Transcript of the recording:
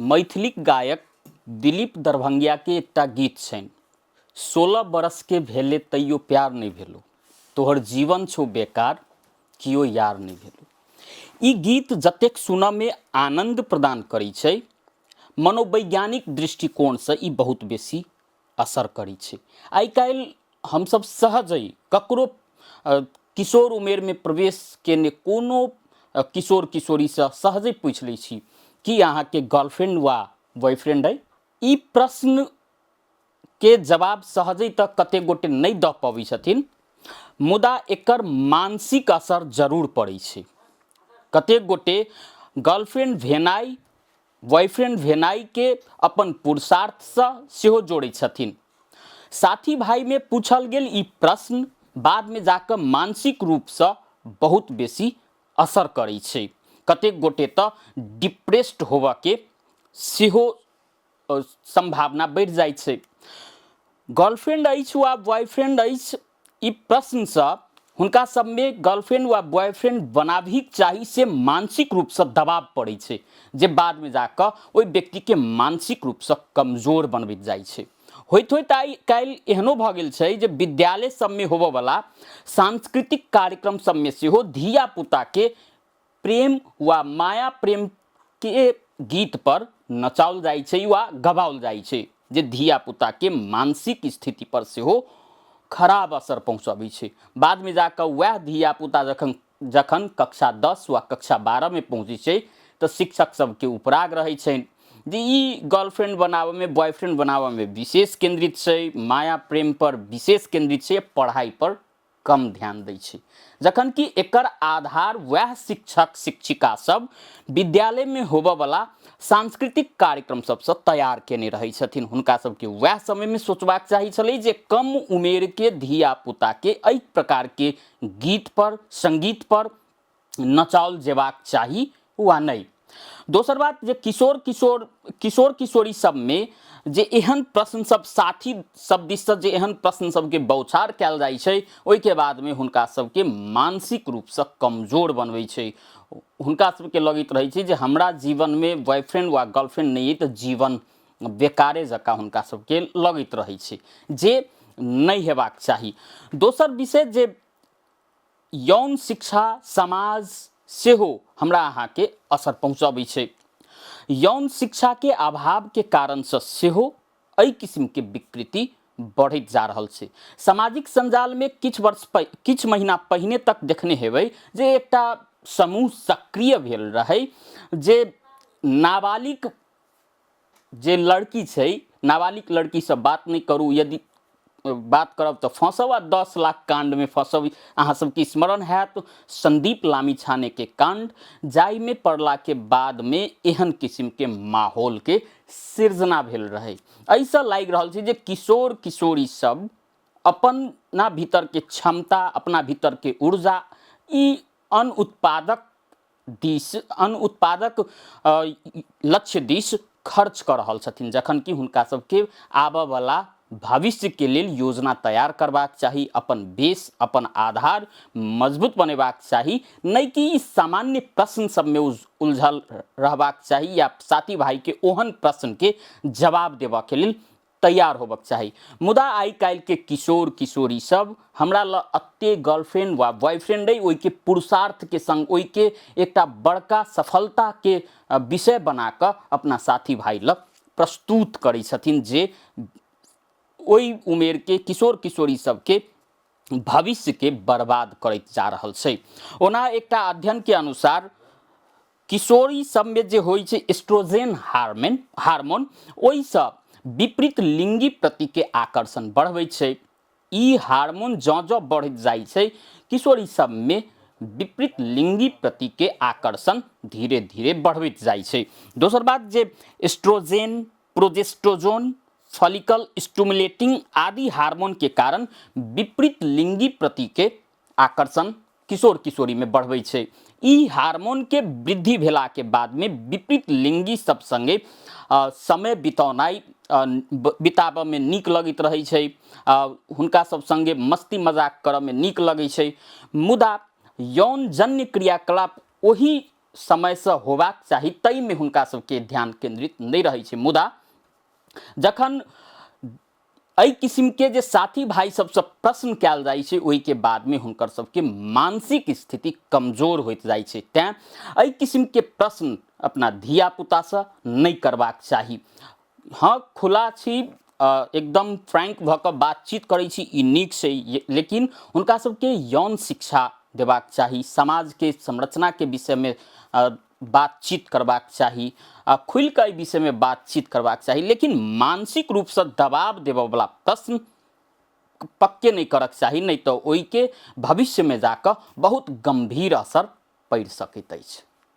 मैथिलीक गायक दिलीप दरभंगियाके एकटा गीत छनि, 16 बरसके भेले तैयो प्यार नहि भेलो, तोहर जीवन छौ बेकार कियो यार नहि भेलो। ई गीत जतेक सुनऽमे आनन्द प्रदान करै छै, मनोवैज्ञानिक दृष्टिकोणसँ ई बहुत बेसी असर करै छै। आइ काल्हि हमसब सहजे ककरो किशोर उमेरमे प्रवेश केने कोनो किशोर किशोरीसँ सहजे पूछि लै छी कि अहाँके गर्लफ्रेंड वा बॉयफ्रेंड अइ। ई प्रश्नके जवाब सहजे तऽ कतेक गोटे नहि दऽ पबै छथिन, मुदा एकर मानसिक असर जरूर पड़ै छै। कतेक गोटे गर्लफ्रेंड भेनाइ बॉयफ्रेंड भेनाइके अपन पुरुषार्थसँ सेहो जोड़ै छथिन। साथी भाईमे पूछल गेल ई प्रश्न बादमे जाकऽ मानसिक रूपसँ बहुत बेसी असर करै छै। कतेक गोटे तऽ डिप्रेस्ड होबऽके सेहो सम्भावना बढ़ि जाइ छै। गर्लफ्रेंड अछि वा बॉयफ्रेंड अछि, ई प्रश्नसँ हुनका सबमे गर्लफ्रेंड वा बॉयफ्रेंड बनाबहीके चाही से मानसिक रूपसँ दबाव पड़ै छै, जे बादमे जाकऽ ओहि व्यक्तिके मानसिक रूपसँ कमजोर बनबैत जाइ छै। होइत होइत आइ काल्हि एहनो भऽ गेल छै जे विद्यालय सबमे होबऽवला सांस्कृतिक कार्यक्रम सबमे सेहो धियापुताके प्रेम वा माया प्रेमके गीत पर नचाओल जाइ छै वा गबाओल जाइ छै, जे धियापुताके मानसिक स्थिति पर सेहो खराब असर पहुँचबै छै। बादमे जाकऽ वएह धियापुता जखन जखन कक्षा 10 वा कक्षा 12मे पहुँचै छै तऽ शिक्षक सबके उपराग रहै छनि जे ई गर्लफ्रेंड बनाबऽमे बॉयफ्रेंड बनाबऽमे विशेष केन्द्रित छै, माया प्रेम पर विशेष केन्द्रित छै, पढ़ाइ पर कम ध्यान दै छै। जखन कि एकर आधार वएह शिक्षक शिक्षिका सब विद्यालयमे होबऽवला सांस्कृतिक कार्यक्रम सबसँ तैयार केने रहै छथिन। हुनका सबके वएह समयमे सोचबाक चाही छलै जे कम उमेरके धियापुताके एहि प्रकारके गीत पर संगीत पर नचाओल जेबाक चाही वा नहि। दोसर बात जे किशोर किशोर किशोर किशोरी सबमे जे एहन प्रश्न सब साथी सब दिससँ जे एहन प्रश्न सबके बौछार कयल जाइ छै, ओहिके बादमे हुनका सबके मानसिक रूपसँ कमजोर बनबै छै। हुनका सबके लगैत रहै छै जे हमरा जीवनमे बॉयफ्रेंड वा गर्लफ्रेंड नहि अइ तऽ जीवन बेकारे जकाँ हुनका सबके लगैत रहै छै, जे नहि हेबाक चाही। दोसर विषय जे यौन शिक्षा समाज सेहो हमरा अहाँके असर पहुँचबै छै। यौन शिक्षाके अभावके कारणसँ सेहो एहि किसिमके विकृति बढ़ैत जा रहल छै। सामाजिक सञ्जालमे किछु वर्ष किछु महीना पहिने तक देखने हेबै जे एकटा समूह सक्रिय भेल रहै जे नाबालिग जे लड़की छै, नाबालिग लड़कीसँ बात नहि करू, यदि बात करब तऽ फँसब आ 10 लाख काण्डमे फँसब। अहाँ सबके स्मरण हैत संदीप लामिछानेके काण्ड, जाहिमे पड़लाके बादमे एहन किसिमके माहौलके सृजना भेल रहै। एहिसँ लागि रहल छै जे किशोर किशोरी सब अपना भीतरके क्षमता, अपना भीतरके ऊर्जा ई अनुत्पादक दिस अनुत्पादक लक्ष्य दिस खर्च कऽ रहल छथिन, जखन कि हुनका सबके आबऽवला भविष्यके लेल योजना तैयार करबाक चाही, अपन बेस अपन आधार मजबूत बनेबाक चाही, नहि कि ई सामान्य प्रश्न सबमे उलझल रहबाक चाही या साथी भाईके ओहन प्रश्नके जवाब देबऽके लेल तैयार होबक चाही। मुदा आइ काल्हिके किशोर किशोरी सब हमरा लग एते गर्लफ्रेंड वा बॉयफ्रेंड अइ, ओहिके पुरुषार्थके संग ओहिके एकटा बड़का सफलताके विषय बना कऽ अपना साथी भाइ लग प्रस्तुत करै छथिन, जे ओहि उमेरके किशोर किशोरी सबके भविष्यके बर्बाद करैत जा रहल छै। ओना एकटा अध्ययनके अनुसार किशोरी सबमे जे होइ छै एस्ट्रोजेन हार्मोन, ओहिसँ विपरीत लिंगी प्रतिके आकर्षण बढ़बै छै। ई हार्मोन जँ जँ बढ़ैत जाइ छै किशोरी सबमे विपरीत लिंगी प्रतिके आकर्षण धीरे धीरे बढ़बैत जाइ छै। दोसर बात जे एस्ट्रोजेन, प्रोजेस्ट्रोजोन, फॉलिकल स्टिमुलेटिंग आदि हार्मोन के कारण विपरीत लिंगी प्रतिके आकर्षण किशोर किशोरी में बढ़बै छै। ई हार्मोन के वृद्धि भेला के बाद में विपरीत लिंगी सब संगे समय बितौनाइ बिताबऽ में नीक लगैत रहै छै, हुनका सब संगे मस्ती मजाक करऽ में नीक लगै छै। मुदा यौनजन्य क्रियाकलाप ओहि समयसँ होबाक चाही ताहिमे हुनका सबके ध्यान केन्द्रित नहि रहै छै। मुदा जखन एहि किसिमके जे साथी भाइ सबसँ प्रश्न कयल जाइ छै, ओहिके बादमे हुनकर सबके मानसिक स्थिति कमजोर होइत जाइ छै। तैँ एहि किसिमके प्रश्न अपना धियापुतासँ नहि करबाक चाही। हँ, खुला छी, एकदम फ्रैंक भऽ कऽ बातचीत करै छी, ई नीक छै, लेकिन हुनका सबके यौन शिक्षा देबाक चाही, समाजके संरचनाके विषयमे बातचीत करबाक चाही, आ खुलि कऽ एहि विषयमे बातचीत करबाक चाही, लेकिन मानसिक रूपसँ दबाव देबऽवला प्रश्न पक्के नहि करक चाही, नहि तऽ ओहिके भविष्यमे जाकऽ बहुत गम्भीर असर पड़ि सकैत अछि।